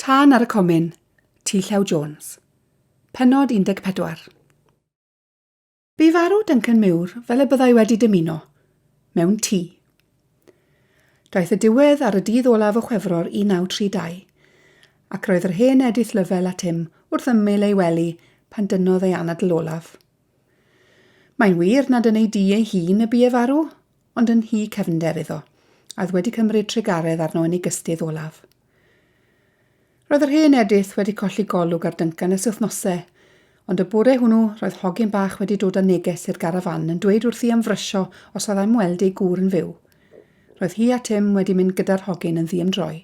Tân ar y Comin, T Llew Jones. Pennod 14. Bu farw Duncan Muir fel y byddai wedi dymuno, mewn tŷ. Daeth y diwedd ar y dydd olaf o Chwefror 1932, ac roedd yr hen Edith Lovell a Tim wrth ymyl ei wely pan dynnodd ei anadl olaf. Mae'n wir nad yn ei dŷ ei hun y bu e farw, ond yn nhŷ cefnder iddo, a oedd wedi cymryd trugaredd arno yn ei gystudd olaf. Roedd yr hen Edith wedi colli golwg ar Duncan ers wythnose, ond y bore hwnnw roedd hogyn bach wedi dod â neges i'r garafán yn dweud wrthi am frysio os oedd am weld ei gŵr yn fyw. Roedd hi a Tim wedi mynd gyda'r hogyn yn ddiymdroi.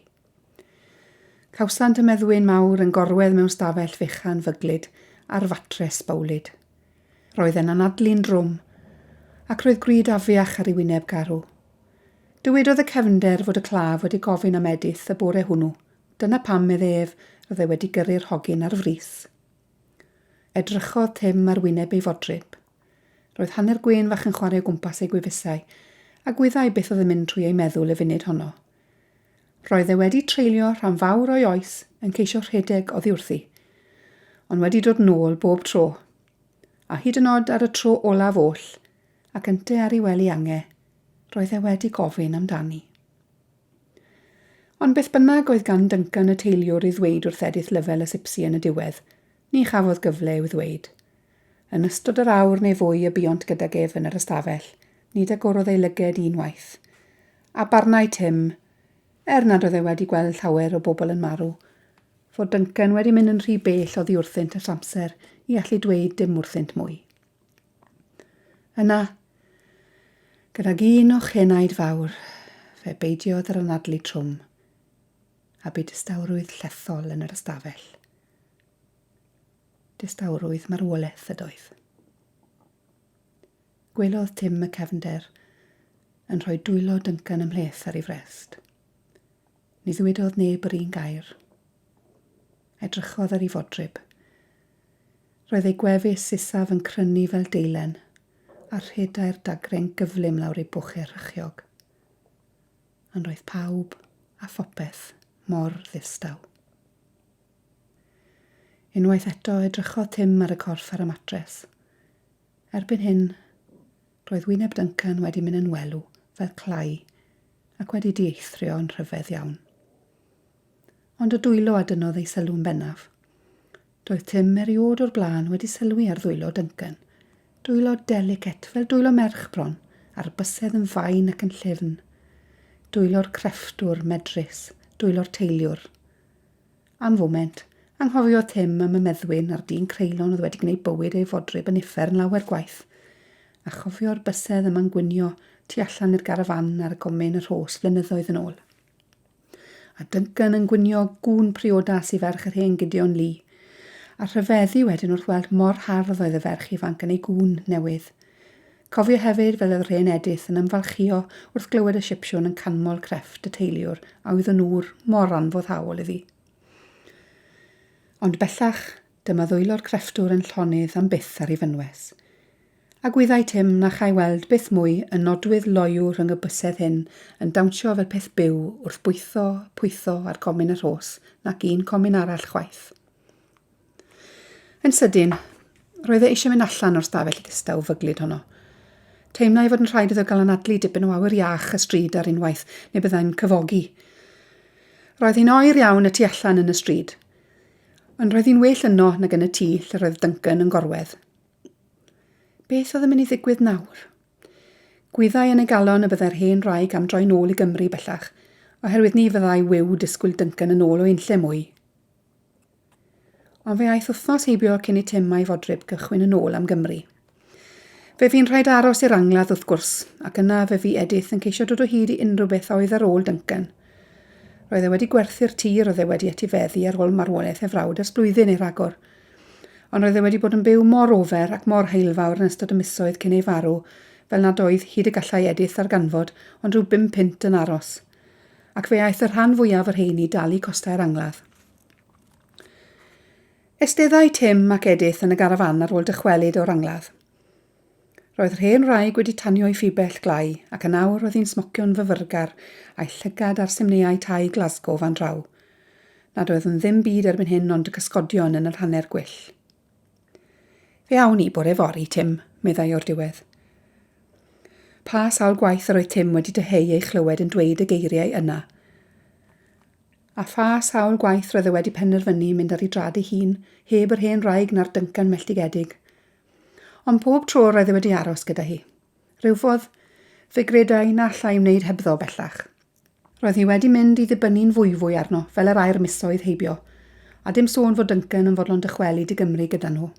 Cawsant y meddwyn mawr yn gorwedd mewn stafell fechan fyglyd ar fatres bowlyd. Roedd e'n anadlu'n drwm, ac roedd gwrid afiach ar ei wyneb garw. Dywedodd y cefnder fod y claf wedi gofyn am Edith y bore hwnnw, dyna pam, medd ef, roedd e wedi gyrru'r hogyn ar frys. Edrychodd Tim ar wyneb ei fodryb. Roedd hanner gwên fach yn chwarae o gwmpas ei gwefusau, a gwyddai beth oedd yn mynd trwy ei meddwl y funud honno. Roedd e wedi treulio rhan fawr o'i oes yn ceisio rhedeg oddi wrthi, ond wedi dod nôl bob tro. A hyd yn oed ar y tro olaf oll, ac ynte ar ei wely ange, roedd e wedi gofyn amdani. Ond beth bynnag oedd gan Duncan y teiliwr i ddweud wrth Edith Lovell y Sipsi yn y diwedd, ni chafodd gyfle i'w ddweud. Yn ystod yr awr neu fwy y buont gydag ef yn yr ystafell, nid agorodd ei lyged un waith. A barnai Tim, er nad oedd e wedi gweld llawer o bobl yn marw, fod Duncan wedi mynd yn rhy bell oddi wrthynt ers amser i allu dweud dim wrthynt mwy. Yna, gydag un o chenaid fawr, fe beidiodd yr anadlu trwm, a bu distawrwydd llethol yn yr ystafell. Distawrwydd marwolaeth ydoedd. Gwelodd Tim y cefnder yn rhoi dwylo Duncan ymhleth ar ei frest. Ni ddywedodd neb yr un gair. Edrychodd ar ei fodryb. Roedd ei gwefus isaf yn crynu fel deilen, a rhedai'r dagre'n gyflym lawr ei bochau rhychiog. Ond roedd pawb a phopeth mor ddistaw. Unwaith eto edrychodd Tim ar y corff ar y matres. Erbyn hyn, roedd wyneb Duncan wedi mynd yn welw fel clai ac wedi dieithrio yn rhyfedd iawn. Ond y dwylo a dynnodd ei sylw'n bennaf. Doedd Tim erioed o'r blaen wedi sylwi ar ddwylo Duncan. Dwylo delicate, fel dwylo merch bron, a'r bysedd yn fain ac yn llyfn. Dwylo'r crefftwr medrus, dwylo'r teiliwr. Am foment, anghofiodd Tim am y meddwyn a'r dyn creulon oedd wedi gwneud bywyd ei fodryb yn uffern lawer gwaith, a chofio'r bysedd yma'n gwynio tu allan i'r garafán ar gomin y Rhos flynyddoedd yn ôl. A Duncan yn gwynio gŵn priodas i ferch yr hen Gideon Lee. A rhyfeddu wedyn wrth weld mor hardd oedd y ferch ifanc yn ei gŵn newydd. Cofio hefyd fel oedd yr hen Edith yn ymfalchïo wrth glywed y Sipsiwn yn canmol crefft y teiliwr a oedd yn ŵr mor anfoddhaol iddi. Ond bellach, dyma ddwylo'r crefftwr yn llonydd am byth ar ei fynwes. A gwyddai Tim na chai weld byth mwy y nodwydd loyw rhwng y bysedd hyn yn dawnsio fel peth byw wrth bwytho, pwytho ar gomin y rhos, nac un comin arall chwaith. Yn sydyn, roedd e eisiau mynd allan o'r stafell ddistaw fyglyd honno. Teimlai fod yn rhaid iddo gael anadlu dipyn o awyr iach y stryd ar unwaith, neu byddai'n cyfogi. Roedd hi'n oer iawn y tu allan yn y stryd, ond roedd hi'n well yno nag yn y tŷ lle roedd Duncan yn gorwedd. Beth oedd yn mynd i ddigwydd nawr? Gwyddai yn ei galon y byddai'r hen wraig am droi nôl i Gymru bellach, oherwydd ni fyddai wiw disgwyl Duncan yn ôl o unlle mwy. Ond fe aeth wythnos heibio cyn i Tim a'i fodryb gychwyn yn ôl am Gymru. Fe fu'n rhaid aros i'r angladd wrth gwrs, ac yna fe fu Edith yn ceisio dod o hyd i unrhyw beth a oedd ar ôl Duncan. Roedd e wedi gwerthu'r tir oedd e wedi etifeddu ar ôl marwolaeth ei frawd ers blwyddyn neu ragor. Ond roedd e wedi bod yn byw mor ofer ac mor heulfawr yn ystod y misoedd cyn ei farw, fel nad oedd, hyd y gallai Edith ddarganfod, ond rhyw bum punt yn aros. Ac fe aeth y rhan fwyaf o'r rheiny i dalu costau'r angladd. Eisteddai Tim ac Edith yn y garafán ar ôl dychwelyd o'r angladd. Roedd yr hen wraig wedi tanio'i phibell glai, ac yn awr roedd hi'n smocio'n fyfyrgar, a'i llygad ar simneiau tai Glasgow fan draw. nad oedd yn ddim byd erbyn hyn ond y cysgodion yn yr hanner gwyll. Fe awn ni bore fory, Tim, meddai o'r diwedd. Pa sawl gwaith yr oedd Tim wedi dyheu ei chlywed yn dweud y geiriau yna? A pha sawl gwaith roedd e wedi penderfynu mynd ar ei drad ei hun, heb yr hen wraig na'r Duncan melltigedig? Ond pob tro roedd e wedi aros gyda hi. Rhywfodd, fe gredai na allai wneud hebddo bellach. Roedd hi wedi mynd i ddibynnu'n fwyfwy arno fel yr âi'r misoedd heibio, a dim sôn fod Duncan yn fodlon dychwelyd i Gymru gyda nhw.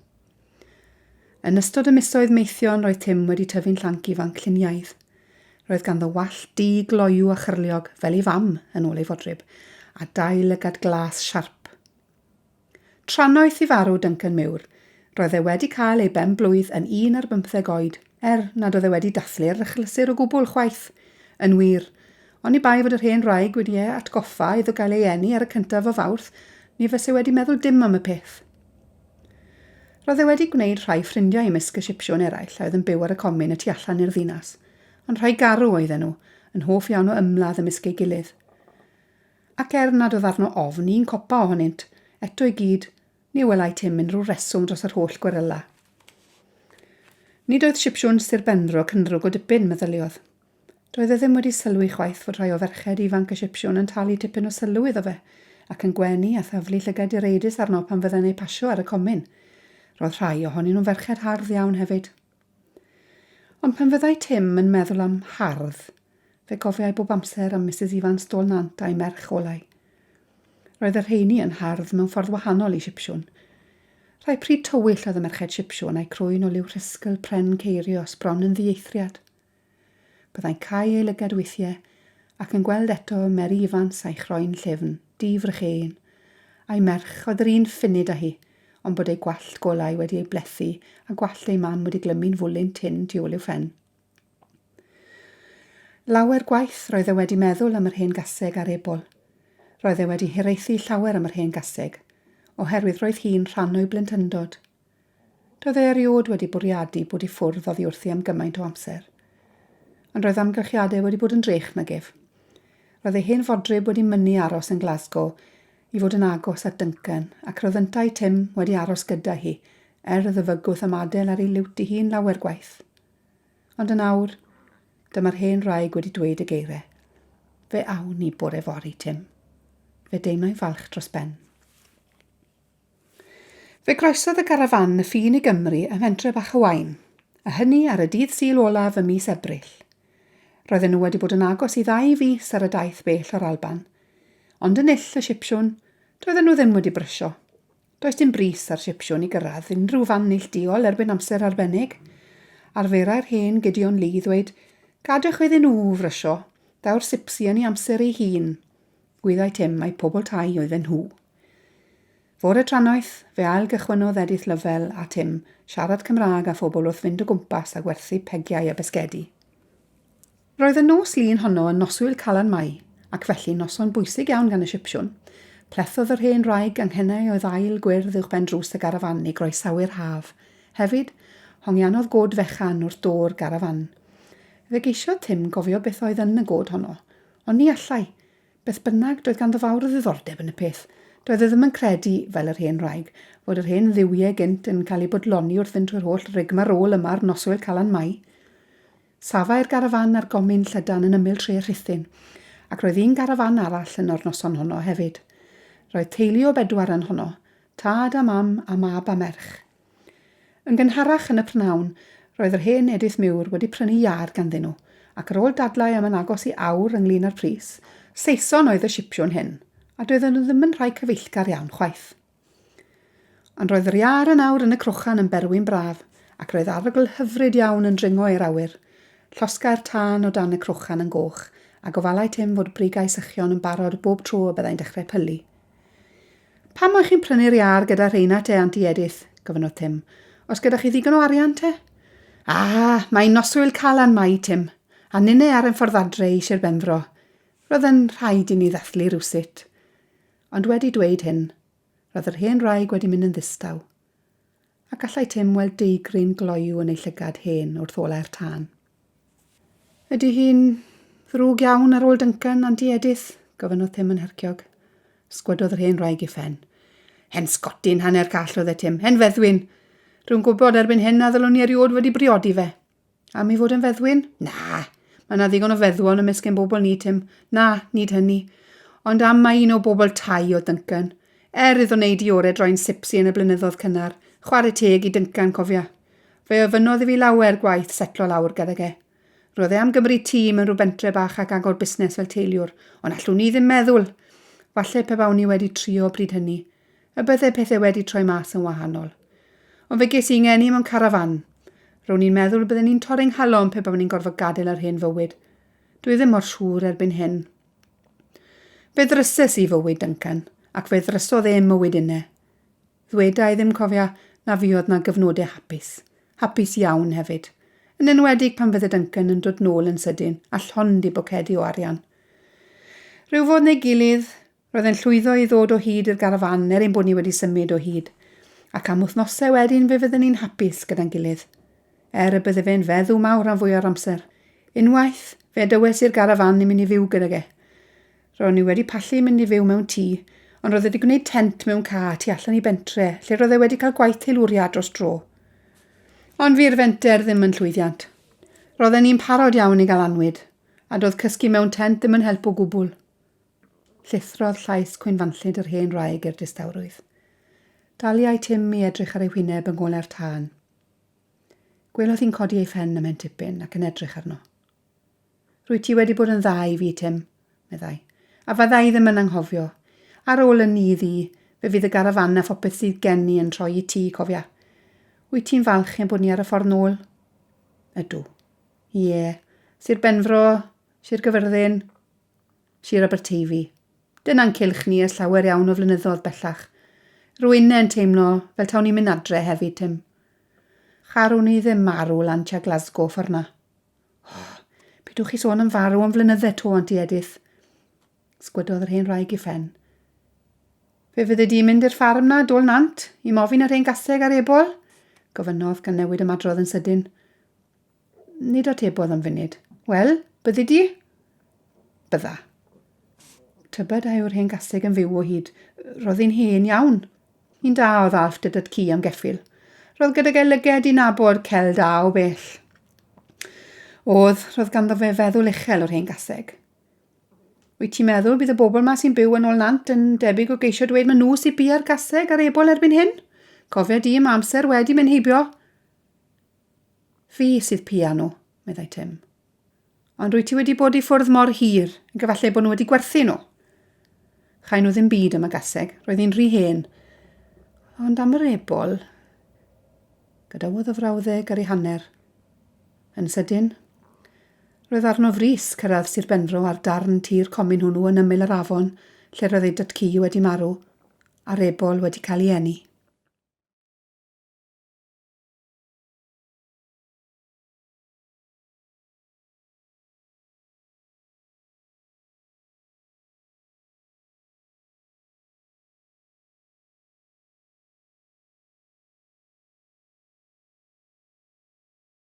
Yn ystod y misoedd meithion roedd Tim wedi tyfu'n llanc ifanc lluniaidd. Roedd ganddo wallt du gloyw a chyrliog, fel ei fam, yn ôl ei fodryb, a dau lygad glas siarp. Trannoeth i farw Duncan Muir, roedd e wedi cael ei ben-blwydd yn un ar bymtheg oed, er nad oedd e wedi dathlu'r achlysur o gwbl, chwaith. Yn wir, oni bai fod yr hen wraig wedi e atgoffa iddo gael ei eni ar y cyntaf o Fawrth, ni fyse wedi meddwl dim am y peth. Roedd e wedi gwneud rhai ffrindiau ymysg y Sipsiwn eraill a oedd yn byw ar y comin y tu allan i'r ddinas, ond rhai garw oedden nhw, yn hoff iawn o ymladd ymysg ei gilydd. Ac er nad oedd arno ofn un copa ohonynt, eto i gyd, ni welai Tim unrhyw reswm dros yr holl gweryla. Nid oedd Sipsiwn Sir Benfro cynddrwg o dipyn, meddyliodd. Doedd e ddim wedi sylwi chwaith fod rhai o ferched ifanc y Sipsiwn yn talu tipyn o sylw iddo fe, ac yn gwenu a thaflu llygaid direidus arno pan fyddai'n eu pasio ar y comin. Roedd rhai ohonyn nhw'n ferched hardd iawn hefyd. Ond pan fyddai Tim yn meddwl am hardd, fe gofiai bob amser am Misus Ifans Dôl Nant a'i merch olau. Roedd y rheini yn hardd mewn ffordd wahanol i Sipsiwn. Rhai pryd tywyll oedd y merched Sipsiwn a'u crwyn o liw rhisgl pren ceirios bron yn ddieithriad. Byddai'n cau ei lygad weithiau ac yn gweld eto Meri Ifans a'i chroen llyfn, di-frycheuyn, a'i merch oedd yr un ffunud â hi, ond bod ei gwallt golau wedi ei blethu a gwallt ei mam wedi glymu'n fwlyn tyn tu ôl i'w phen. Lawer gwaith roedd e wedi meddwl am yr hen gaseg a'r ebol. Roedd e wedi hiraethu llawer am yr hen gaseg, oherwydd roedd hi'n rhan o'i blentyndod. Doedd e erioed wedi bwriadu bod i ffwrdd oddi wrthi am gymaint o amser. Ond roedd amgylchiadau wedi bod yn drech nag ef. Roedd ei hen fodryb wedi mynnu aros yn Glasgow i fod yn agos at Duncan, ac roedd yntau Tim wedi aros gyda hi, er iddo fygwth ymadael ar ei liwt ei hun lawer gwaith. Ond yn awr, dyma'r hen wraig wedi dweud y geiriau. Fe awn ni bore fory, Tim. Fe deimlai'n falch dros ben. Fe groesodd y garafán y ffin i Gymru ym mhentre bach y Waun, a hynny ar y dydd Sul olaf ym mis Ebrill. Roedden nhw wedi bod yn agos i ddau fis ar y daith bell o'r Alban. Ond yn null y Sipsiwn, doedden nhw ddim wedi brysio. Does dim brys ar Sipsiwn i gyrraedd unrhyw fan neillduol erbyn amser arbennig. Arferai'r hen Gideon Lee ddweud, Gadewch iddyn nhw frysio, daw'r Sipsi yn ei amser ei hun. Gwyddai Tim mai pobl tai oedden nhw. Fore trannoeth, fe ail-gychwynnodd Edith Lovell a Tim siarad Cymraeg â phobl wrth fynd o gwmpas a gwerthu pegiau a bisgedi. Roedd y nos Lun honno yn noswyl Calan Mai, ac felly'n noson bwysig iawn gan y Sipsiwn. Plethodd yr hen wraig ganghennau oedd ail gwyrdd uwchben drws y garafán i groesawu'r haf. Hefyd, hongianodd god fechan wrth do'r garafán. Fe geisiodd Tim gofio beth oedd yn y god honno, ond ni allai. Beth bynnag, doedd ganddo fawr o ddiddordeb yn y peth. Doedd e ddim yn credu, fel yr hen wraig, fod yr hen dduwiau gynt yn cael eu bodloni wrth fynd trwy'r holl rigmarole yma ar noswyl Calan Mai. Safai'r garafán ar gomin llydan yn ymyl tre Rhuthun, ac roedd un garafán arall yno'r noson honno hefyd. Roedd teulu o bedwar yn honno, tad a mam a mab a merch. Yn gynharach yn y prynhawn, roedd yr hen Edith Muir wedi prynu iâr ganddyn nhw, ac ar ôl dadlau am yn agos i awr ynglŷn â'r pris, Saeson oedd y Sipsiwn hyn, a doedden nhw ddim yn rhai cyfeillgar iawn chwaith. Ond roedd yr iâr yn awr yn y crochan yn berwi'n braf, ac roedd arogl hyfryd iawn yn dringo i'r awyr. Llosgai'r tân o dan y crochan yn goch, a gofalai Tim fod brigau sychion yn barod bob tro y byddai'n dechrau pylu. Pam moech chi'n prynu'r iâr gyda rheina te, Anti Edith? gofynnodd Tim. Oes gyda chi ddigon o arian te? Ah, mae'n noswyl Calan Mai, Tim, a ninne ar ein ffordd adre i Sir Benfro. Roedd yn rhaid i ni ddathlu rywsut. Ond wedi dweud hyn, roedd yr hen wraig wedi mynd yn ddistaw, a gallai Tim weld deigryn gloyw yn ei llygad hen wrth olau'r tân. Ydy hi'n ddrwg iawn ar ôl Duncan, Anti Edith? gofynnodd Tim yn herciog. Sgwedodd yr hen wraig ei phen. Hen Sgotyn hanner call oedd e, Tim. Hen feddwyn. Rwy'n gwybod erbyn hyn na ddylwn i erioed wedi briodi fe. Am ei fod yn feddwyn? Na. Mae yna ddigon o feddwon ymysg ein bobl ni, Tim. Na, nid hynny. Ond am mai un o bobl tai oedd Duncan. Er iddo wneud i ore droi'n sipsi yn y blynyddoedd cynnar. Chware teg i Duncan, cofia. Fe ofynnodd i fi lawer gwaith setlo lawr gydag e. Roedd e am gymryd tŷ mewn rhyw bentre bach ac agor busnes fel teiliwr, ond allwn i ddim meddwl! Falle pe bawn i wedi trio bryd hynny, y bydde pethe wedi troi mas yn wahanol. Ond fe ges i 'ngeni mewn carafán. Rown i'n meddwl y bydden i'n torri 'nghalon pe bawn i'n gorfod gadael yr hen fywyd. Dwi ddim mor siŵr erbyn hyn. Fe ddryses i fywyd Duncan, ac fe ddrysodd e 'mywyd inne. Ddweda i ddim, cofia, na fuodd 'na gyfnode hapus. Hapus iawn hefyd. Yn enwedig pan fydde Duncan yn dod nôl yn sydyn a llond ei bocedi o arian. Rhyw fodd neu gilydd, roedd e'n llwyddo i ddod o hyd i'r garafán er ein bod ni wedi symud o hyd. Ac am wythnosau wedyn fe fydden ni'n hapus gyda'n gilydd. Er y bydde fe'n feddw mawr rhan fwya'r amser. Unwaith, fe adawes i'r garafán i mynd i fyw gydag e. Ro'n i wedi pallu mynd i fyw mewn tŷ, ond roedd e wedi gwneud tent mewn ca tu allan i bentre, lle roedd e wedi cael gwaith teilwria dros dro. Ond fu'r fenter ddim yn llwyddiant. Roedden ni'n parod iawn i gael annwyd, a doedd cysgu mewn tent ddim yn help o gwbl. Llithrodd llais cwynfanllyd yr hen wraig i'r distawrwydd. Daliai Tim i edrych ar ei hwyneb yng ngolau'r tân. Gwelodd hi'n codi ei phen ymhen tipyn ac yn edrych arno. Rwyt ti wedi bod yn dda i fi, Tim, meddai. A fydda i ddim yn anghofio. Ar ôl y nydd i, fe fydd y garafán a phopeth sydd gen i yn troi i ti, cofia. Wyt ti'n falch ein bod ni ar y ffordd nôl? Ydw. Ie. Sir Benfro, Sir Gyfyrddin, Sir Aberteifi. Dyna'n cylch ni ers llawer iawn o flynyddoedd bellach. Rwy'n yn teimlo fel tawn i'n mynd adre hefyd, Tim. Charwn i ddim marw lan tua Glasgow ffordd 'na. O, pidwch chi sôn am farw am flynydde 'to, Anti Edith. Sgwydodd yr hen wraig ei phen. Fe fydde di'n mynd i'r ffarm 'na, Dôl Nant, i mofyn yr hen gaseg a'r ebol? Gofynnodd, gan newid ymadrodd yn sydyn. Nid atebodd am funud. Wel, byddi di? Bydda. Tybed a yw'r hen gaseg yn fyw o hyd. Roedd hi'n hen iawn. Un da oedd Alf dy dad-cu am geffyl. Roedd gydag e lyged i nabod cel da o bell. Oedd, roedd ganddo fe feddwl uchel o'r hen gaseg. Wyt ti'n meddwl bydd y bobl ma sy'n byw yn ôl nant yn debyg o geisio dweud ma nhw sy'n bia'r gaseg a'r ebol erbyn hyn? Cofia di, mae amser wedi mynd heibio. Fi sydd pia nhw, meddai Tim. Ond rwyt ti wedi bod i ffwrdd mor hir, ac efallai bod nhw wedi gwerthu nhw. Chai nhw ddim byd am y gaseg, roedd hi'n rhy hen. Ond am yr ebol... Gadawodd y frawddeg ar ei hanner. Yn sydyn, roedd arno frys cyrraedd Sir Benfro a'r darn tir comin hwnnw yn ymyl yr afon lle roedd ei dad-cu wedi marw, a'r ebol wedi cael ei eni.